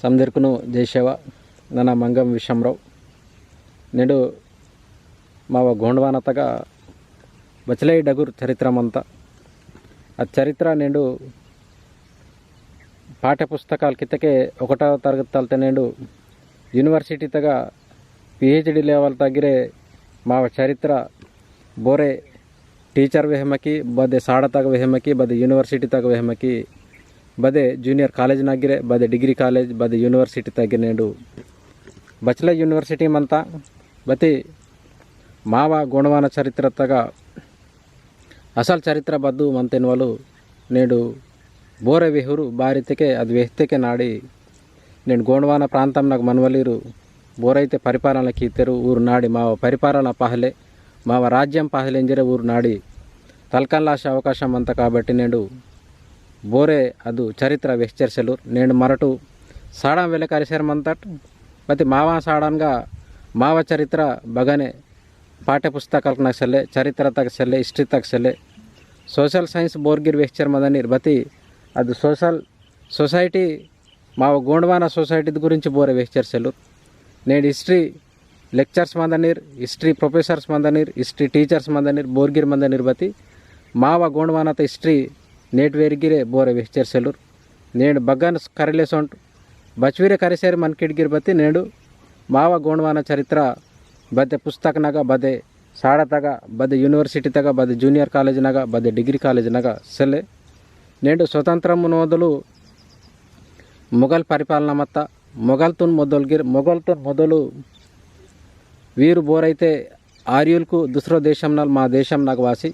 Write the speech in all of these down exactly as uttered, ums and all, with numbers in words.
समदिरकुनु जय सेवा। नना मंगम विषमराव। नेंडु मावा गोंडवाना तगा बचले डगुर चरित्र मंता। आ चरित्र नेंडु पाठ्य पुस्तकाल कितके ओकटव तरगत तलते नेंडु university तगा PhD level तगिरे मावा चरित्र बोरे teacher वेहमकी, बदे साड़ा तग वेहमकी, बदे university तग वेहमकी, बदे junior college नगिरे, बदे degree college, बदे university तगिरे नेंडु बचले university मंता। बती मावा गोंडवाना चरित्र तगा असल चरित्र बद्दु मंतेन वालु नेंडु बोरे वेहुरु बारितके अद वेहतेके नाड़ी नेंडु गोंडवाना प्रांतम नग मनवलीरु बोरैते परिपालन कीतेरु ऊरु नाड़ी माव परिपालन पहले माव राज्यम पहले इंजरे ऊरु नाड़ी तलकन लाश अवकाशम अंत काबट्टी नेंडु बोरे अदु चरित्र वेहचेर सेलूर। नेंडु मरटु साड़ाम वेले करिसेर मंतट बती मावा साड़ानगा मावा चरित्र बगने पाठ्य पुस्तकालकनग सेले, चरित्र तक सेले, history तक सेले, social science बोर्गिर वेहचेर मंदनीर बती अदु social society माव गोंडवाना society गुरिंच बोरे वेहचेर सेलूर। नेंडु history lecturers मंदनीर, history professors मंदनीर, history teachers मंदनीर, बोर्गिर मंदनीर बती माव गोंडवानात history नेट वेरगिरे बोरे वेहचेर सेलूर। नेंडु बगन करिले सोंट बचवीरे करिसेर मन किड़गिर बती नेंडु माव गोंडवाना चरित्र बदे पुस्तक नगा बदे साड़ा तगा बदे university तगा बदे junior college नगा बदे degree college नगा सेले। नेंडु स्वतंत्र मुनोदलु मुगल परिपालन मत्ता। मुगल तुन मोदलगिर मुगल तुन मोदलु वीरु बोरैते आर्युलकु दुसरो देशम नल मा देशम नग वासी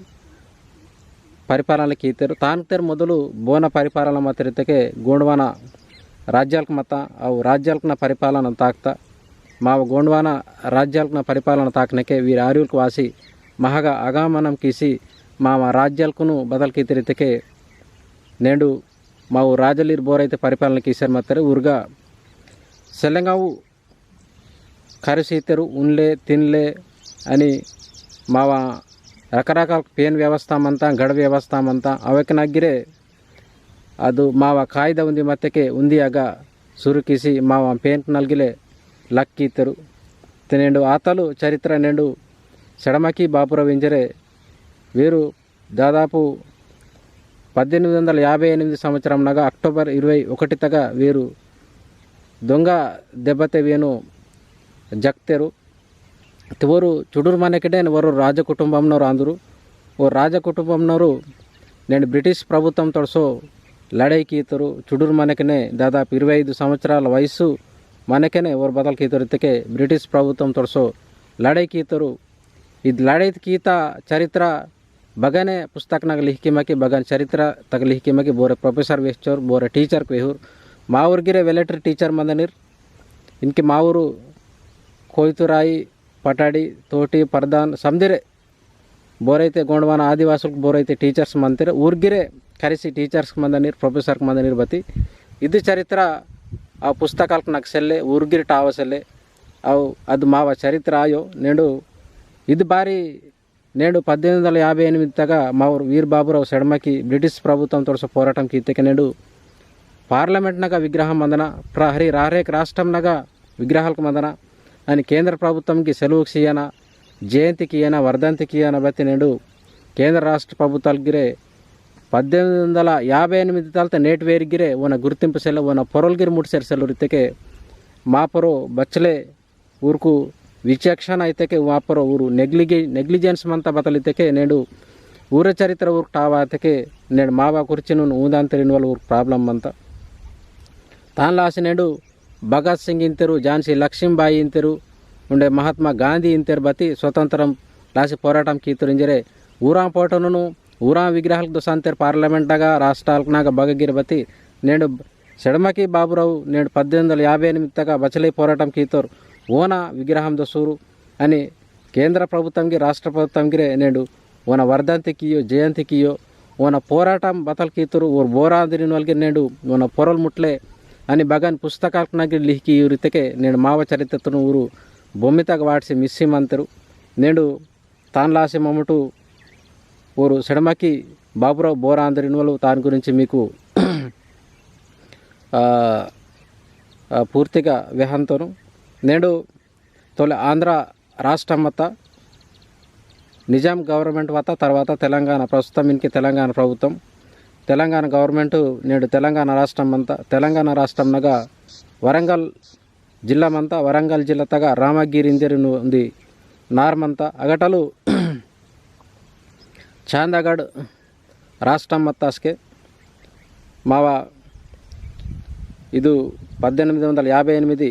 परिपालन कीतेरु। तानकतेर मोदलु बोना परिपालन मत्तेर इत्तेके गोंडवाना राज्यालक मत्ता, अव राज्यालकना परिपालन ताकता। माव गोंडवाना राज्यालकना परिपालन ताकनेके वीर आर्युलक वासी महगा आगमनम कीसी माव राज्यालकनु बदल कीतेर इत्तेके नेंडु माव राजलीर बोरैते परिपालन कीसेर मत्तेर उर्गा सेलेंगाऊ खरिसीतेरु उनले तिनले अनि मावा रकरकाल पेन व्यवस्था मंता, गड़ व्यवस्था मंता, अवेक नगिरे अदु मावा कायदा उंदी मत्तेके उंदी अगा सुरु किसी मावा पेन नलगिले लक्कीतेरु। ते नेंडु आतलु चरित्र नेंडु सेडमकी बापुराव इंजरे वीरु दादापु पद्देनिमिदि वंदल याबै एनिमिदि संवत्सरम नगा अक्टोबर इरवै ओकटि तगा वीरु दोंगा देब्बते वेनु जक्तेरु। ते वोरु चुडुर मनकने वोरु राज कुटुंबमनोरु आंदुरु। ओ राज कुटुंबमनोरु नेंडु ब्रिटिश प्रभुत्वम तोड़सो लड़ाई कीतोरु। चुडुर मनकने दादापु इरवै ऐदु संवत्सराल वयस्सु मनकने वोरु बदल कीतोरु इत्तेके ब्रिटिश प्रभुत्वम तोड़सो लड़ाई कीतोरु। इद लड़ाई कीता चरित्र बगने पुस्तक नग लिखकी मकी, बगन चरित्र तक लिखकी मकी, बोरे professor वेहचोर, बोरे teacher वेहुर। मावुर गिरे वेलेटर teacher मंदनिर। इनके मावुरु कोइतुराई, पटाड़ी, तोटी, परदान, समदिरे बोरैते गोंडवाना आदिवासुल बोरैते teachers मंदिर, उर्गिरे करिसी teachers मंदनिर, professor मंदनिर बती। इद चरित्र आ पुस्तकालक नग सेल्ले, उर्गिरे टाव सेल्ले, अव अद मावा चरित्र आयो। नेंडु इद बारी नेंडु पद्देनिमिदि वंदल याबै एनिमिदि तगा मावुर वीर बाबुराव सेडमकी ब्रिटिश प्रभुत्वम तोड़सो पोराटम कीतेके नेंडु parliament नगा विग्रहम मंदना, प्रहरी रारेक राष्ट्रम नगा विग्रहालक मंदना, अनि केंद्र प्रभुत्वम की सेलुवक सियना, जयंती कियना, वर्धंती कियना बत्ती नेंडु केंद्र राष्ट्र प्रभुत्वाल गिरे पद्देनिमिदि वंदल याबै एनिमिदि तलते नेट वेर गिरे ओना गुर्तिंपु सेल, ओना पोरोल गिर मुटसेर सेल रितेके मा पोरो बचले उरकु विचक्षण इत्तेके वापरो उरु नेग्लिगे-, negligence मंता बतल इत्तेके नेंडु उर चरित्र उरकु टावा इत्तेके नेंडु मावा कुर्चिनुन ऊंदांतेर इनवल उरकु problem मंता। तान लासी नेंडु भगत सिंग इंतेरु, झांसी लक्ष्मीबाई इंतेरु, उंडे महात्मा गांधी इंतेरु बती स्वतंत्रम लासी पोराटम कीतुर इंजरे ऊरां पोटोनुनु ऊरां विग्रहालक दोसांतेर parliament नगा राष्ट्रालक नगा बगगिर बती नेंडु सेडमकी बाबुराव नेंडु पद्देनिमिदि वंदल याबै एनिमिदि तगा बचले पोराटम कीतोर ओना विग्रहम दोसूरु अनि केंद्र प्रभुत्वम गिरे राष्ट्र प्रभुत्वम गिरे नेंडु ओना वर्धंती कियो, जयंती कियो, ओना पोराटम बतल कीतुरु, ओर बोरांदिर इनवल गिरे नेंडु ओना पोरोल मुटले अनि बगन पुस्तकालक नग लिखकी उरु इत्तेके नेंडु मावा चरित्रतुनु उरु बोमितग वाटसी मिस्सी मंतेरु। नेंडु तान लासी मम्मुटु ओरु सेडमकी बाबुराव बोरांदिर इनवल तान गुरिंची मीकु, आ, अ, पूर्तिगा वेहंतोनु। नेडु तोले आंध्र राष्ट्रम मत्ता, निजाम government वत्ता, तर्वाता तेलंगाना, प्रस्तुतम इनके तेलंगाना प्रभुत्वम, तेलंगाना government नेडु तेलंगाना राष्ट्रम मंता, तेलंगाना राष्ट्रम नगा वरंगल जिल्ला मंता, वरंगल जिल्ला तगा रामगिरी इंदेरु नु-, उंदी नार मंता, अगटलु चांदागढ़ राष्ट्रम मत्तास्के मावा इदु पद्देनिमिदि वंदल याभै एनिमिदि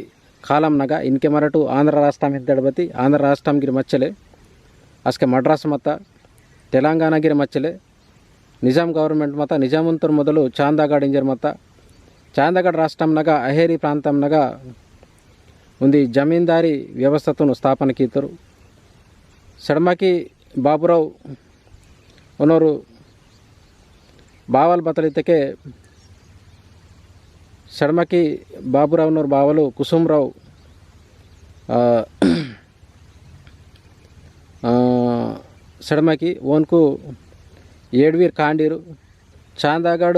कालम नगा इनके मरटु आंध्र राष्ट्रम हिद्दड़बती आंध्र राष्ट्रम गिर मच्चले, अस्के मद्रास मत्ता, तेलंगाना गिर मच्चले, निजाम government मत्ता, निजाम उंतुर मोदलु चांदागढ़ इंजर मत्ता, चांदागढ़ राष्ट्रम नगा अहेरी प्रांतम नगा उंदी जमींदारी व्यवस्थतुनु स्थापन कीतुरु। सड़मकी बाबुराव ओनोरु बावल बतलितके, सड़मकी बाबुराव ओनोरु बावलु कुसुमराव, आ, आ, सड़मकी ओनकु एडवीर कांडीरु। चांदागढ़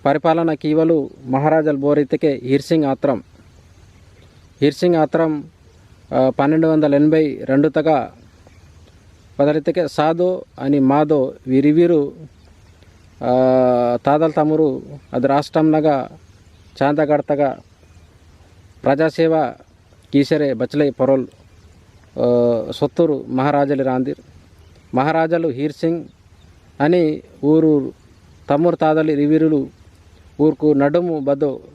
परिपालन कीवलु महाराजल बोरितके हीरसिंग आत्रम। हीरसिंग आत्रम, आ, पन्नेंडु वंदल एनभै रेंडु तगा पदरितके सादो अनि मादो वीरिवीरु, आ, तादल तमुरु अद राष्ट्रम नगा चांदागढ़ तगा प्रजासेवा कीसरे बचले परोल, आ, सोत्तुरु महाराजलि रांदिर। महाराजलु हीरसिंग अनि ऊरु तमुर तादलि रिविरुलु ऊर्कु नडुमु बदो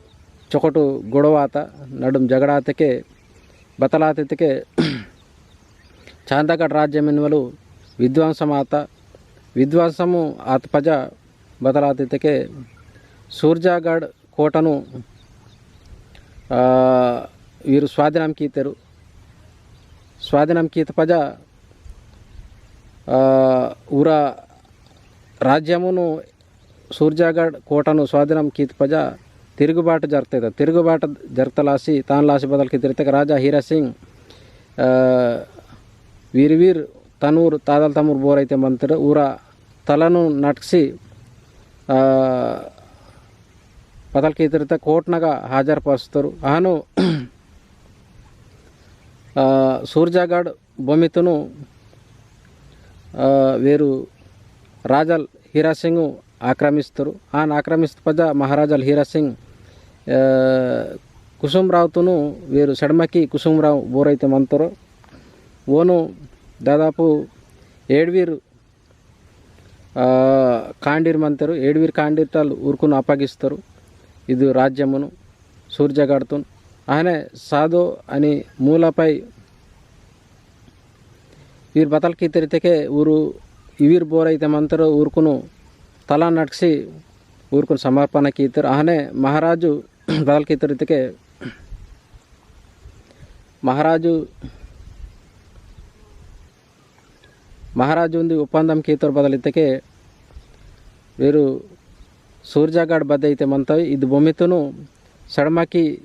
चोकटु गोडवाता, नडुम जगड़ातके बतलातितके चांदागढ़ राज्यमिनवलु विध्वंसमाता, विध्वंसमु आतपजा बतलातितके सूर्जागढ़ कोटनु, आ, वीरु स्वाधीनम कीतेरु। स्वाधीनम कीतपजा, आ, ऊरा राज्यमुनु सूर्जागढ़ कोटनु स्वाधीनम कीतपजा तिरुगुबाटु जरतेद। तिरुगुबाटु जरतलासी, तानलासी बदल कीतेरितके राजा हीरा सिंह, आ, वीर वीर तनूर तादल तमुर बोरैते मंतेर ऊरा तलनु नटकसी, आ, बदल कीतेरितके कोटनगा हाजर परस्तुरु। अहनु, आ, सूर्जागढ़ बोमितुनु, आ, वेरु राजल हीरा सिंह आक्रमिस्तुरु। आन आक्रमिस्त पजा महाराजल हीरा सिंह, आ, कुसुमरावतुनु वेरु सड़मकी कुसुमराव बोरैते मंतोरु। ओनु दादापु एडवीर आ, कांडीर मंतेरु, एडवीर कांडीर तल उरकुनु अपगिस्तरु। इदु राज्यमुनु सूर्यगढ़तुन। अहने सादो अनि मूलपै वीर बतल कीतेरितके ऊरु इवीर बोरैते मंतेरु उरकुनु तला नटकसी उरकुनु समर्पण कीतेरु। अहने महाराजु बतल कीतेरितके महाराजु महाराज उंदी ओपंदम कीतोर बदलितके वीरु सूर्जागढ़ बदे इते मंतोय। इद बोमितुनु सड़माकी, अ,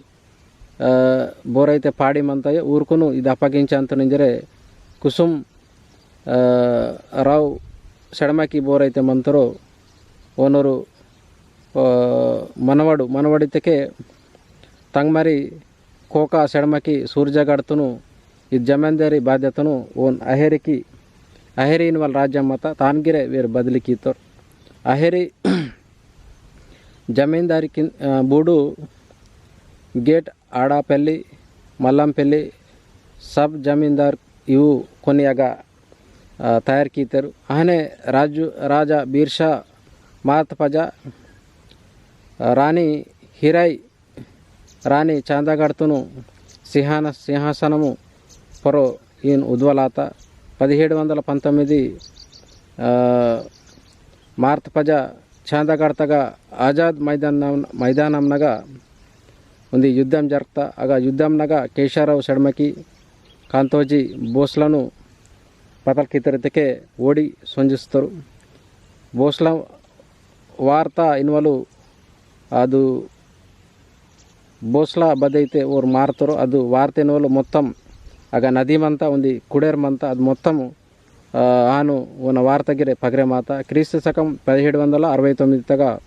बोरैते पाड़ी मंतोय। ऊरकुनु इद अपगिंचंतुन इंजरे कुसुम, अ, राव सड़माकी बोरैते मंतोरो ओनोरु, अ, मनवडु, मनवडितके तंगमरी कोका सेडमकी सूर्यगढ़तुनु इद जमींदारी बाध्यतनु ओन अहेरिकी, अहेरी इनवल राज्यम मता तानगिरे वेर बदली कीतोर। अहेरी जमींदारी किन, अ, बूडू गेट आड़ापेली, मल्लमपेली सब जमींदार इवु कोनियागा, अ, तयार कीतेर। अहने राजु, राजा बीरसा मात पजा, अ, रानी हिराई रानी चांदागढ़तुनु सिंहान-, सिंहासनमु परो ईन उद्वलाता। पदिहेडु वंदल पंतोम्मिदि, आ, मार्त पजा चांदागढ़तगा आजाद मैदान-, मैदानमनगा उंदी युद्धम जरगता। अगा युद्धमनगा केशाराव सेडमकी कांतोजी बोसलनु पतल कितरितके ओडी सोंजिस्तरु। बोसला वार्ता इनवलु अदु बोसला बदैते ओर मारतोरो अदु वार्तेनोलो मोत्तम अगा नदी मंता उंदी कुड़ेर मंता अदु मोत्तम, आ, आनु ओन वार्ता गिरे पगरे माता। क्रीस्तु सकम पदिहेडु वंदला अरवै तोम्मिदि तगा